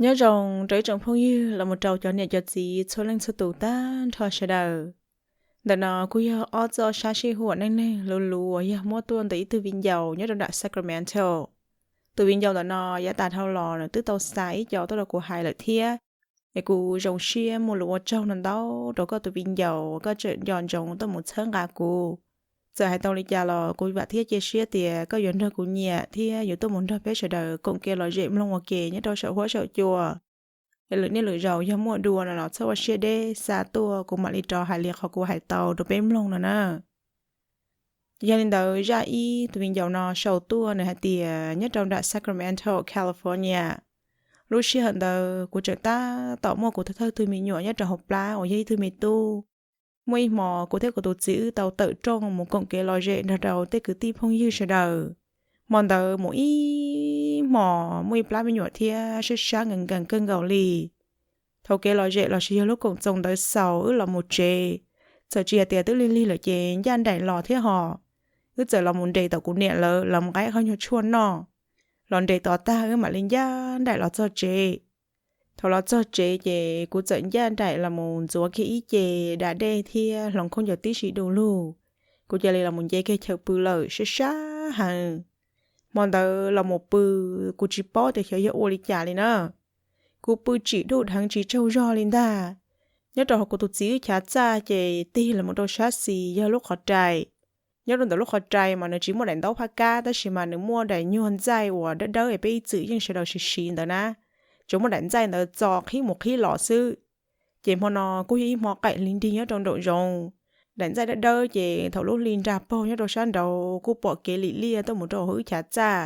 Nyob zoo rau ib tsoom phooj ywg los mus rau cov niam cov txiv txhua leej txhua tus tag nrho sawv daws. Ntawm no kuj yog ob txoj sab sij huam neej neeg luv luv uas yog muab tuaj ntawm ib tug viv ncaus nyob rau nram Sacramento. Tus viv ncaus ntawm no yav tas dhau los nws twb tau xa ib co tuaj rau kuv hais lawm thiab. Es kuv zoo siab muaj lus ua tsaug no ntau rau koj tus viv ncaus, koj tseem nco ntsoov tuaj mus txhawb nqa kuv. Txawm hais tau li cas los kuv vam thiab cia siab tias koj yuav nrog kuv nyiam thiab yuav tuaj mus nrog peb sawv daws koom kev lom zem mloog ua ke nyob rau saum huab saum cua. Es lwm niaj lwm zaus yog muaj dua no los txhob ua siab deb xa tuaj, kuv mam li rov hais li qhov kuv hais tau rau peb mloog no na. Ces yog li ntawd zaj ib tus viv ncaus no sau tuaj nws hais tias nyob rau nram Sacramento, California, lub sij hawm ntawd kuv tseem tab tom muaj kuv thawj thawj tug me nyuam nyob rau hauv plab uas yog ib tug me tub. Muaj ib hmo kuv thiab kuv tus txiv wb tau tawm rooj mus koom kev lom zem nrog rau tej kwv tij phooj ywg sawv daws. Hmo ntawd mus ib hmos muaj ib plab me nyuam thiab sab sab nkees nkees kawg nkaus li. Thaum kev lom zem los sis yog lub koom txoos ntawd xaus wb los mus tsev, txawm tsis hais tias twb lig lig lawm ces ncaj nraim los thiab hos. Wb txawm los mus nres tom kuv niam lawv los mus nqa qhov nyuag tshuaj noj. Los nres tos tag wb mam li ncaj nraim los txog tsev. Thaum los txog tsev ces kuv txawm ncaj nraim los mus ntxuav kiag ib ce da dej thiab hloov khaub ncaws tib si du lug. Kuv cia li los mus nce kiag chaw pw lawm sab sab heev. Hmo ntawd los mus pw, kuv tsis paub tias xyov yog ua li cas li na. Kuv pw tsim duj dheev tsis tsaug zog li ntag. Nyob rau hauv kuv tus txiv wb chav txaj ces tig los mus rau sab xis yog lub qhov rai. Nyob rau ntawm lub qhov rai mas nws tsis muaj daim ntaub phab kab tab sis mas nws muaj daim nyuag ntxaij uas dawb dawb es peb ib txwm yeej sawv daws siv siv ntawd na. Tsuas muaj daim ntxaij ntawd txo qhib mus qhib los xwb. Ces hmo no kuj yog ib hmo qaim hli nrig nyob rau nraum zoov. Daim ntxaij dawb dawb ces thaum lub hli nrag paug nyob rau sab nraud kuj pom kev lim liaj tuaj mus rau hauv wb chav txaj.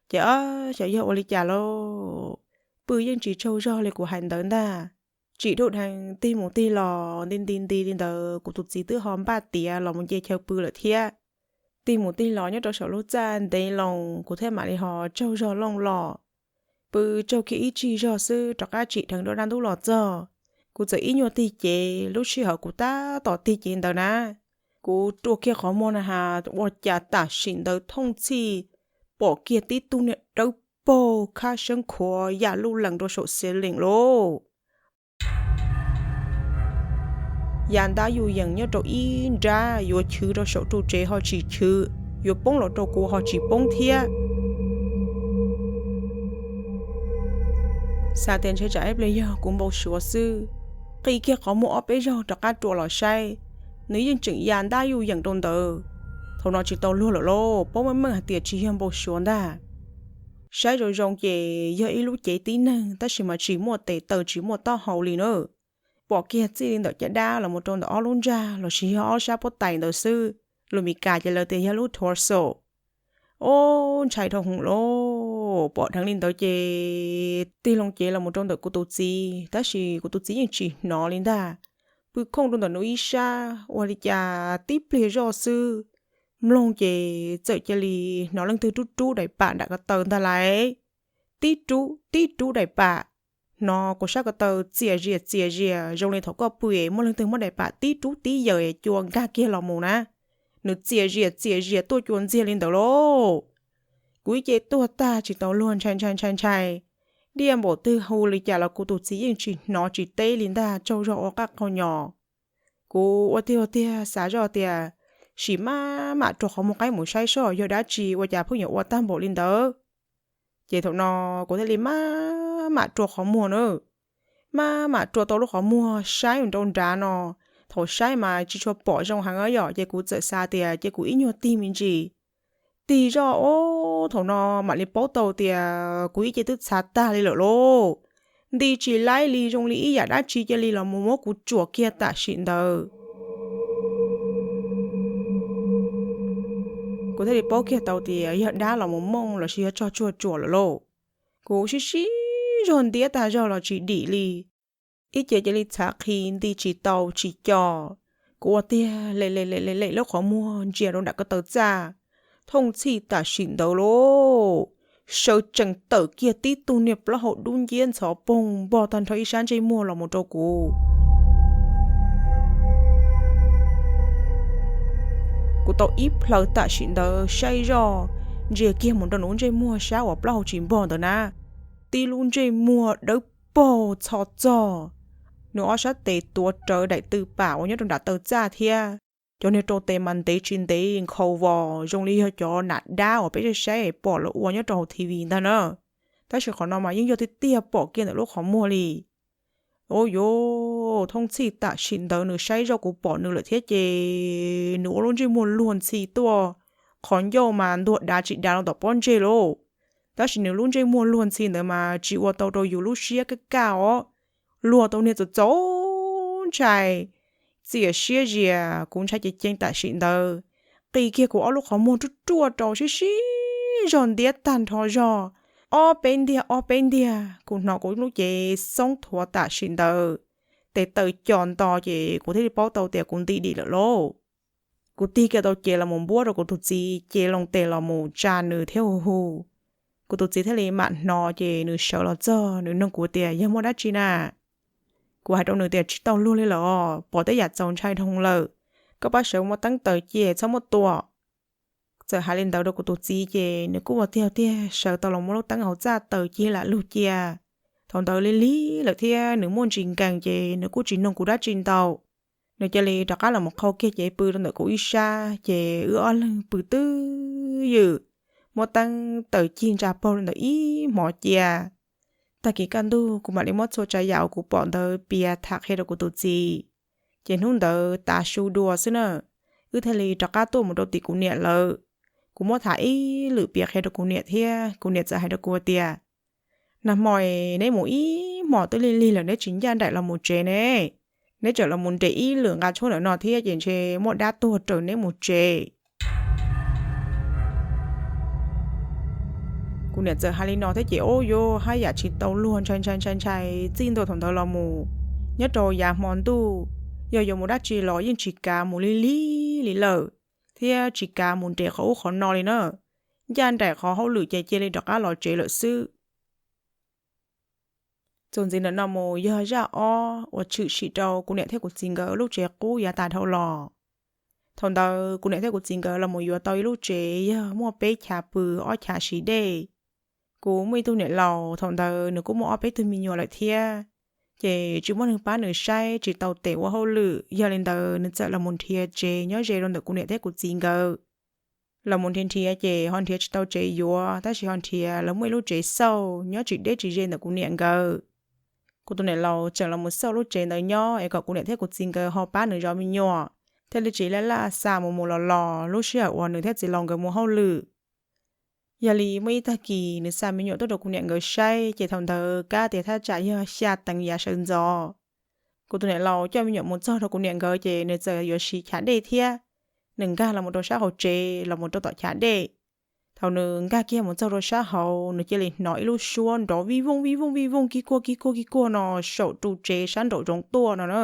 Ces ob xyov yog ua li cas lauj, pw yeej tsis tsaug zog li kuv hais ntawd ntag. Tsim duj dheev tig mus tig los nti nti nti li ntawd kuv tus txiv twb ho npaj tiav los mus nce chaw pw lawm thiab. Tig mus tig los nyob rau saum lub txaj ntev loo kuv thiaj mam li ho tsaug zog looj los. Pw tsaug kiag ib tsig zog xwb rov qab tsim dheev rau dab ntub los txog. Kuv txawm ib nyuag tig cev, lub sij hawm kuv tab tom tig cev ntawd na, kuv rua kiag qhov muag na has ua cas tam sim ntawd thooj txhij pom kiag tib tug niag dawb paug khab seeb khuav ya luj lees rau saum ceiling lauj. Ya ntab yuj yees nyob rau ib nrab, yuav chwv rau saum ru tsev ho tsis chwv, yuav poob los rau kuv ho tsis poob thiab. Xav tias ntshe tsam ib pliag yog kuv npau suav xwb, qi kiag qhov muag ob peb zaug rov qab rua los saib, nws yeej tseem ya ntab yuj yees rau ntawd. Thaum no tsis tau luag lawm lauj, paub meej meej hais tias tsis yog npau suav ntag. Saib zoo zoo ces yog ib lub cev tib neeg tab sis mas tsis muaj tes taw tsis muaj taub hau li na. Pom kiag txij li ntawm caj dab los mus rau ntawm ob lub ntsag los sis yog ob sab pob tais ntawd xwb, lus Meskas ces lawv tias yog lub torso. Ob, ntshai dhau hwv lauj, pom dheev li ntawd ces tig loo cev los mus rau ntawm kuv tus txiv tab sis kuv tus txiv yeej tsis hnov li ntag. Pw khooj rau ntawm nws ib sab ua li cas tib pliag zoj xwb, mloog ces txawm cia li hnov leej twg rub rub daim pam nram ko taw ntag lauj. Tib rub tib rub daim pam, hnov kuv sab ko taw txias zias txias zias zoo li thaum koj pw es muaj leej twg muab daim pam tib rub tib yaws es cua nkag kiag los mus na. Nws txias zias txias zias tuaj cua ntxiag li ntawd lauj. Kuv ib ce tuag tag tsis tau luag ntshai ntshai ntshai ntshai, diaj npaum twg hu li cas los kuv tus txiv yeej tsis hnov tsis teb li ntag, tsaug zog ua qaj qau nyos. Kuv ua tiag ua tiag xav zoj tias sim maj mam rua qhov muag qaib mus saib soj yog dab tsi ua cas pheej yuav ua tag npaum li ntawd. Ces thaum no kuv thiaj li maj mam rua qhov muag na. Maj mam rua tau lub qhov muag saib mus rau nrad no, thaum saib mas tsis tshua pom zoo heev yom, ces kuv txawm xav tias ces kuv ib nyuag tig me ntsis. Tig zoj ob, thaum no mam li paub tau tias kuv ib ce twb txhav tag li lawm lauj. Nti tsis laib li, zoo li ib yam dab tsi cia li los mus muab kuv tsuam kiag tam sim ntawd. Kuv thiaj li paub kiag tau tias yog dab los mus mooj los sis yog tsog tsuag tsuam lawm lauj. Kuv sib sib zog ntiab tag zog los tsis dim li. Ib ce cia li txhav qhi nti tsis tau tsis co. Kuv ua tiag lem lem lem lem lem lub qhov muag ntsia rau nram ko taw txaj, thooj txhij tam sim ntawd lauj, sawv tsees tawm kiag tib tug niag plaub hau dub nciab ntxhov poog npog tag nrho ib sab ntsej muag los mus rau kuv. Kuv tau ib plhaw tam sim ntawd saib zoj, ntsia kiag mus rau nws ntsej muag sab uas plaub hau tsis npog ntawd na. tib lub ntsej muag dawb paug txho txog. Nws ob sab tes tuav rawv daim tw pam uas nyob rau nram taw txaj thiab. Cov niag rau tes mas ntev tsis ntev nkhaus vos zoo li yog cov nam dab uas peb saib saib pom lawv ua nyob rau hauv T V ntag na. Tab sis qhov no mas yeej yog tiag tiag pom kiag ntawm lub qhov muag li. Ua yuav thoob txhij tam sim ntawd nws saib zoj kuv pom nws lawm thiab ces nws ua lub ntsej muag luag ntxhi tuaj, qhov ncauj mas ntuag dav tsis dav los tom pob ntseg lauj. Tab sis nws lub ntsej muag luag ntxhi ntawd mas tsis ua tau rau yus lub siab kaj kaj os, luag tau niag txaus txaus ntshai, txias siab zias. Kuv ntshai ceev ceev tam sim ntawd, qi kiag kuv ob lub qhov muag ruaj ruaj rau sib sib zog ntiab tag nrho zog, ob peb ntiag ob peb ntiag. Kuv hnov kuv lub cev xoob thuav tam sim ntawd, tes taw co nto ces kuv thiaj li paub tau tias kuv nti dim lawm lauj. Kuv tig kiag tau cev los mus npuab rau kuv tus txiv, cev loo tes los mus tsa nws thiab hu hu. Kuv tus txiv thiaj li mam hnov ces nws sawv los txog nws nug kuv tias yog muaj dab tsi na. Kuv hais rau nws tias tsis tau luag li lawm os, pom tej yam txaus ntshai dhau lawm, koj pab sawv muab teeb taws cia txhob muab tua. Txawm hais li ntawd rau kuv tus txiv ces nws kuj ua tiag tiag sawv tau los muab lub teeb hauv txaj taws cia lam lug cia. Thaum ntawd lig lig lawm thiab nws muaj ntsis nkees ces nws kuj tsis nug kuv dab tsi ntau. Nws cia li rov qab los mus qhau kiag cev pw rau ntawm kuv ib sab ces wb ob leeg pw twb ywm, muab teeb taws cig ntsa paug rau ntawm ib hmos cia. Tag kis kaj ntug kuv mam li muab txhua tsav yam uas kuv pom ntawd piav tham qhia rau kuv tus txiv. Ces hnub ntawd tav su dua xwb na, wb thiaj li rov qab tuaj mus rau tim kuv niam lawm. Kuv muab tham ib lwm piav qhia rau kuv niam thiab kuv niam txawm hais rau kuv tias, nag hmo es neb mus ib hmos twb lig lig lawm neb tsis ncaj nraim los mus tsev ne. Neb tseem los mus nres ib lwm nqa tshuaj ntawm no thiab ces ntshe muaj dab tuag raws neb mus tsev. Kuv niam txawm hais li no thiab ces ub yuav haj yam tsis tau luag ntshai ntshai ntshai ntshai txij ntua thaum ntawd los mus. Nyob rau yav hmo ntuj, yog yuav mus dab tsi los yeej tsis kav mus lig lig li lawm, thiab tsis kav mus nres qhov ub qhov no li na. Ncaj nraim qhov hauj lwm ces cia li rov qab los tsev lawm xwb. Txuas ntxiv ntawm no mus yog zaj ob uas tshwm sim rau kuv niam thiab kuv txiv nkawd lub tsev qub yav tas dhau los. Thaum ntawd kuv niam thiab kuv txiv nkawd los mus yuav tau ib lub tsev yog muaj peb chav pw, ob chav siv dej. Kuv muaj ib tug niam laus, thaum ntawd nws kuj muaj ob peb tug me nyuam lawm thiab, ces tsis muaj neeg pab nws saib, tsis tau tes ua hauj lwm, yog li ntawd nws txawm los mus nrhiav tsev nyob ze rau ntawm kuv niam thiab kuv txiv nkawd. Los mus nrhiav nrhiav ces ho nrhiav tsis tau tsev yuav, tab sis ho nrhiav lawv muaj ib lub tsev xauj nyob tsis deb tsis ze ntawm kuv niam nkawd. Kuv tus niam laus tseem los mus xauj lub tsev ntawd nyob es kom kuv niam thiab kuv txiv nkawd ho pab nws zov me nyuam, thiaj li tsis laj laj xa mus mus los los lub sij hawm uas nws thiab txiv laus nkawd mus hauj lwm. Yog li muaj ib tag kis nws xa me nyuam tuaj rau kuv niam nkawd saib, ces thaum ntawd kab tias thaj tsam yog xya teev yav sawv ntxov. Kuv tus niam laus coj me nyuam mus txog rau kuv niam nkawd ces nws txawm yuav siv chav dej thiab. Nws nkag los mus rau sab hauv tsev los mus rau tom chav dej. Thaum nws nkag kiag mus txog rau sab hauv, nws cia li hnov ib lub suab nrov vij vooj vij vooj vij vooj kig kuag kig kuag kig kuag no saum ru tsev sab nraum zoov tuaj no na.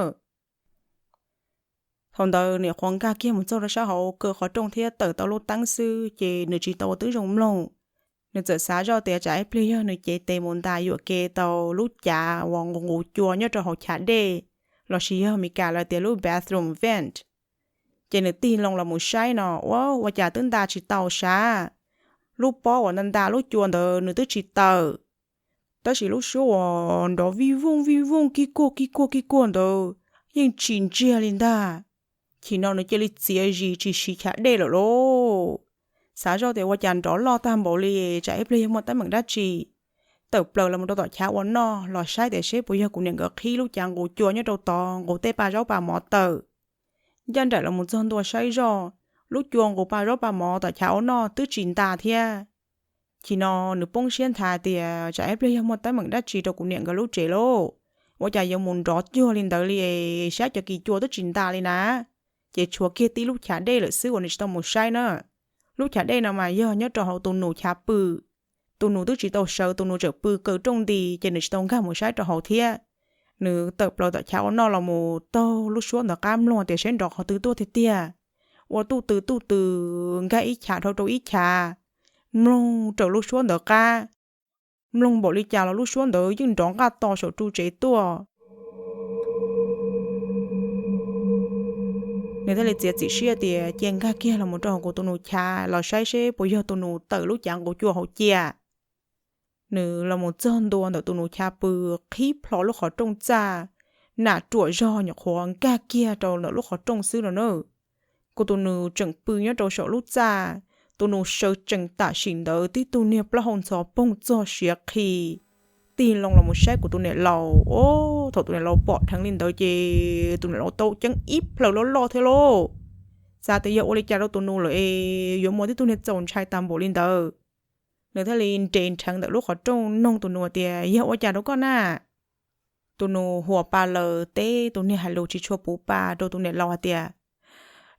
Thaum ntawd nws nyuam qhuav nkag kiag mus txog rau sab hauv kaw qhov rooj thiab tawm tau lub teeb xwb ces nws tsis tau ua tib zoo mloog. Nws txawm xav zoj tias tsam ib pliag yog nws cev tes mus ntas yuam kev tau lub cav uas nqus nqus cua nyob rau hauv chav dej, lossis yog Mes Kas lawv tias lub bathroom vent. Ces nws tig loo los mus saib no, ua, ua cas twb nta tsis tau sav. Lub pob uas nta nta lub cua ntawd nws twb tsis tawm, tab sis lub suab uas nrov vij vooj vij vooj kig kuag kig kuag kig kuag ntawd yeej tsis ntsiag li ntag. Chim no nws cia li txiav zis tsis siv chav dej lawm lauj. Xav zoj tias ua cas nrov loj tag npaum li, tsam ib pliag yog muaj teeb meem dab tsi. Tawm plaws los mus rau tom chav ua noj los saib tias seb puas yog kuv niam nkawd qhib lub cav nqus cua nyob rau tod nqus tej pa zaub pa mov tawm. Ncaj nraim los mus txog ntua saib zoj, lub cua nqus pa zaub pa mov tom chav ua noj twb tsis nta thiab. Chim no nws poob siab nthav tias tsam ib pliag yog muaj teeb meem dab tsi rau kuv niam nkawd lub tsev lauj, ua cas yuav mus nrov cuag li ntawd li, saib cov kis cua twb tsis nta li na. Ces tshuav kiag tib lub chav dej lawm xwb uas nws tsis tau mus saib na. Lub chav dej no mas yog nyob rau hauv tus nus chav pw. Tus nus twb tsis tau sawv, tus nus tseem pw kaw rooj nti ces nws tsis tau nkag mus saib rau hauv thiab. Nws tawm plaws tom chav ua noj los mus taug lub suab ntawd qab mloog tias seb nrov qhov twg tuaj tiag tiag. Ua tuj tw tuj tw, nkag ib chav dhau rau ib chav, mloog raws lub suab ntawd qab. Mloog npaum li cas los lub suab ntawd yeej nrov nqaj to saum ru tsev tuaj. Nws thiaj li txiav txim siab tias cia nkag kiag los mus rau hauv kuv tus nus chav los saib seb puas yog tus nus tawm lub cav nqus cua hauv cia. Nws los mus txog ntua ntawm tus nus chav pw, qhib plho lub qhov rooj txaj, nam ruam zog nyuam qhuav nkag kiag rau ntawm lub qhov rooj xwb no na. Kuv tus nus tseem pw nyob rau saum lub txaj, tus nus sawv tsees tam sim ntawd tib tug niag plaub hau ntxhov poog txog siav qhi, tig loo los mus saib kuv tus niam laus. Os, thaum tus niam laus pom dheev li ntawd ces tus niam laus tau ceeb ib plhaw loj loj thiab lauj. Xav tias yog ua li cas rau tus nus lawm es yuav muaj tib tug niag txaus ntshai tag npaum li ntawd. Nws thiaj li nres nrheev ntawm lub qhov rooj noog tus nus tias, yog ua cas rau koj na? Tus nus huas pa laws teb tus niag hais lus tsis tshua puv pa rau tus niam laus hais tias,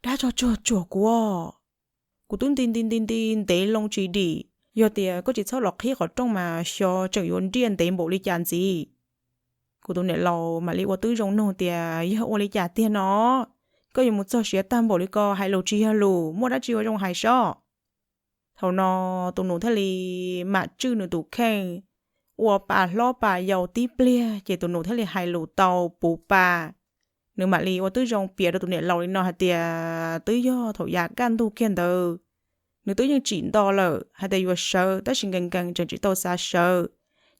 dab tsog tsuag tsuag kuv os. Kuv twb nti nti nti nti ntev loo tsis dim, yog tias koj tsis txhob los qhib qhov rooj mas xyov tseem yuav nriaj ntev npaum li cas ntxiv. Kuv tus niam laus mam li ua tib zoo nug tias, yog ua li cas tiag no? Koj yuav mus txog siav tag npaum li ko hais lus tsis yog lus, muaj dab tsi ua zoo hais sob. Thaum no tus nus thiaj li mam tswj nws tus kheej, ua pa hlob pa yau tib pliag ces tus nus thiaj li hais lus tau puv pa. Nws mam li ua tib zoo piav rau tus niam laus li no hais tias, twb yog thaum yav kaj ntug kiag ntawd, nws twb yeej tsim nto lawm hais tias yuav sawv tab sis nkees nkees tseem tsis tau xav sawv,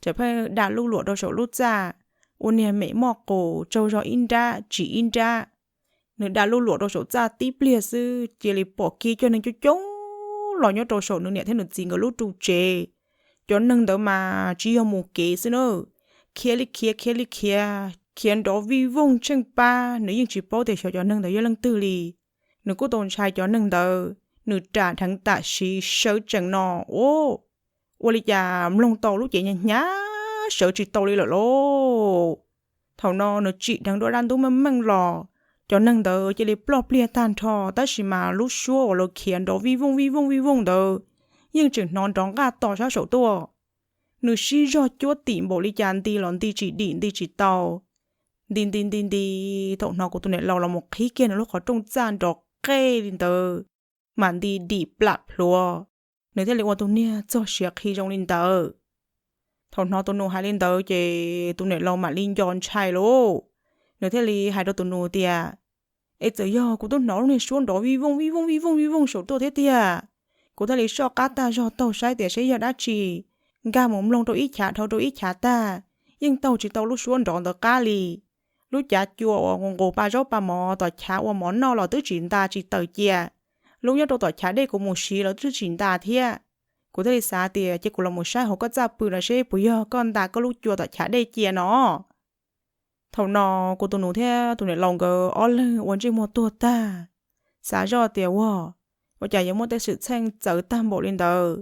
tseem pheej da lub luam rau saum lub txaj, ua niag mem moj qus tsaug zog ib nrab tsim ib nrab. Nws da lub luam rau saum txaj tib pliag xwb cia li pom kiag cov neeg coob coob los nyob rau saum nws niam thiab nws txiv nkawd lub ru tsev. Cov neeg ntawd mas tsis yog mus kev xwb na, khiav li khiav khiav li khiav, khiav nrov vij voog tsheej pab, nws yeej tsis paub tias xyov cov neeg ntawd yog leej twg li. Nws kuj tau ntshai cov neeg ntawd, nws ram dheev tam sim sawv tsees no, ua li cas mloog tau lub cev hnyav hnyav sawv tsis tau li lawm lauj. Thaum no nws tsim dheev dua dab ntub meej meej los, cov neeg ntawd cia li ploj pliag tag nrho tab sis mas lub suab uas lawv khiav nrov vij voog vij voog vij voog ntawd yeej tseem hnov nrov nqaj to sab saum tuaj. Nws sib zog cuab tim npaum li cas nti los nti tsis dim nti tsis tau. Nti nti nti nti, thaum hnov kuv tus niam laus los mus qhib kiag nws lub qhov rooj txaj nrov qej li ntawd, mam nti dim plam plhuav, nws thiaj li ua tus niag txog siav qhi zoo li ntawd. Thaum hnov tus nus hais li ntawd ces tus niam laus mam li nco ntshai lauj. Nws thiaj li hais rau tus nus tias, es txawm yog kuv twb hnov lub niag suab nrov vij voog vij voog vij voog vij voog saum tuaj thiab tiag. Kuv thiaj li soj qab tag zog taug saib tias seb yog dab tsi, nkag mus mloog rau ib chav dhau rau ib chav tag, yeej taug tsis tau lub suab nrov ntawd qab li. Lub cav cua uas nqus pa zaub pa mov, tom chav ua mov noj los twb tsis nta tsis tawm cia, lub nyob rau tom chav dej kuv mus siv los twb tsis nta thiab. Kuv thiaj li xav tias cia kuv los mus saib hauv koj txaj pw no seb puas yog koj nta koj lub cua tom chav dej cia no. Thaum no kuv tus nus thiab tus niam laus nkawd ob leeg ua ntsej muag tuag tag, xav zoj tias ua, ua cas yuav muaj tej xwm txheej txawv tag npaum li ntawd.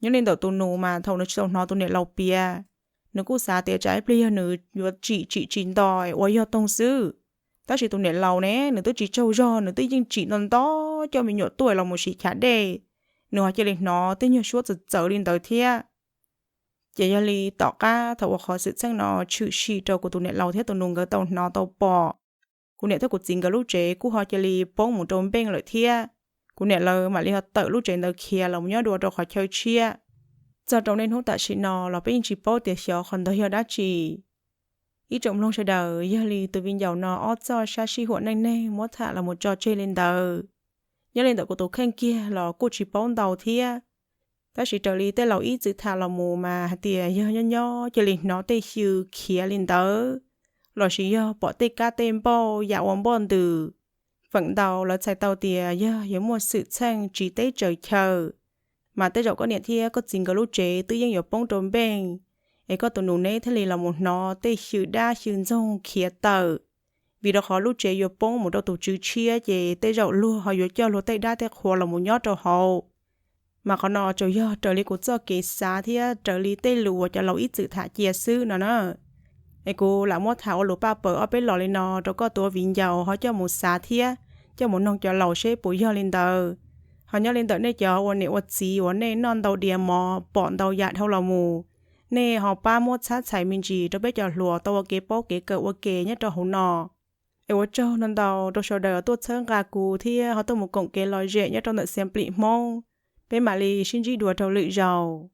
Nyob li ntawm tus nus mas thaum nws tsis tau hnov tus niam laus piav, nws kuj xav tias tsam ib pliag yog nws yuav tsim tsim tsis nto es ua yog toog xwb. Tab sis tus niam laus ne nws twb tsis tsaug zog, nws twb yeej tsim nto nto coj me nyuam tuaj los mus siv chav dej, nws ho cia li hnov tej nyuag suab txawv txawv li ntawd thiab. Ces yog li tom qab thaum uas qhov xwm txheej no tshwm sim rau kuv tus niam laus thiab tus nus nkawd tau hnov tau pom, kuv niam thiab kuv txiv nkawd lub tsev kuj ho cia li poob mus rau npeej lawm thiab. Kuv niam lawv mam li ho tawm lub tsev ntawd khiav los nyob dua rau qhov chaw tshiab. Txog rau niaj hnub tam sim no los peb yeej tsis paub tias xyov qhov ntawd yog dab tsi. Ib tsoom mloog sawv daws, yog li tus viv ncaus no ob txoj sab sij huam neej neeg muab tham los mus tso tseg li ntawd. Nyob li ntawm kuv tus kheej kiag los kuj tsis paub ntau thiab. Tab sis raws li tej laus ib txwm tham los mus mas hais tias yog nyob nyob cia li hnov tej xyw khiav li ntawd, lossis yog pom tej kab tej npauj yam ua npoj ntws. Feem ntau lawv txhais tau tias yog yuav muaj xwm txheej tsiv teb tsaws chaw, mas tej zaum koj niam thiab koj txiv nkawd lub tsev twb yeej yuav poob rau npeej, es koj tus nus neb thiaj li los mus hnov tej xyw dab xyw ntxoog khiav tawm. Vim rau qhov lub tsev yuav poob mus rau tus tswv tshiab ces tej zaum luag ho yuav coj luag tej dab tej qhua los mus nyob rau hauv. Mas qhov no tsuas yog raws li kuv txoj kev xav thiab raws li tej lus uas cov laus ib txwm tham cia xwb no na. Es kuv lam muab tham ua lus paj paws ob peb los li no rau koj tus viv ncaus ho coj mus xav thiab coj mus noog cov laus seb puas yog li ntawd. Ho nyob li ntawm nej cov ua niam ua txiv uas nej noj ntau diav mov pom ntau yam dhau los mus, nej ho pab muab txhab txhais me ntsis rau peb cov hluas tau ua kev paub kev kawm ua ke nyob rau hauv no. Es ua tsaug ntau ntau rau sawv daws tuaj txhawb nqa kuv thiab ho tuaj mus koom kev lom zem nyob rau ntawm Xiam Plim Hmoob. Peb mam li sib ntsib dua rau lwm zaus.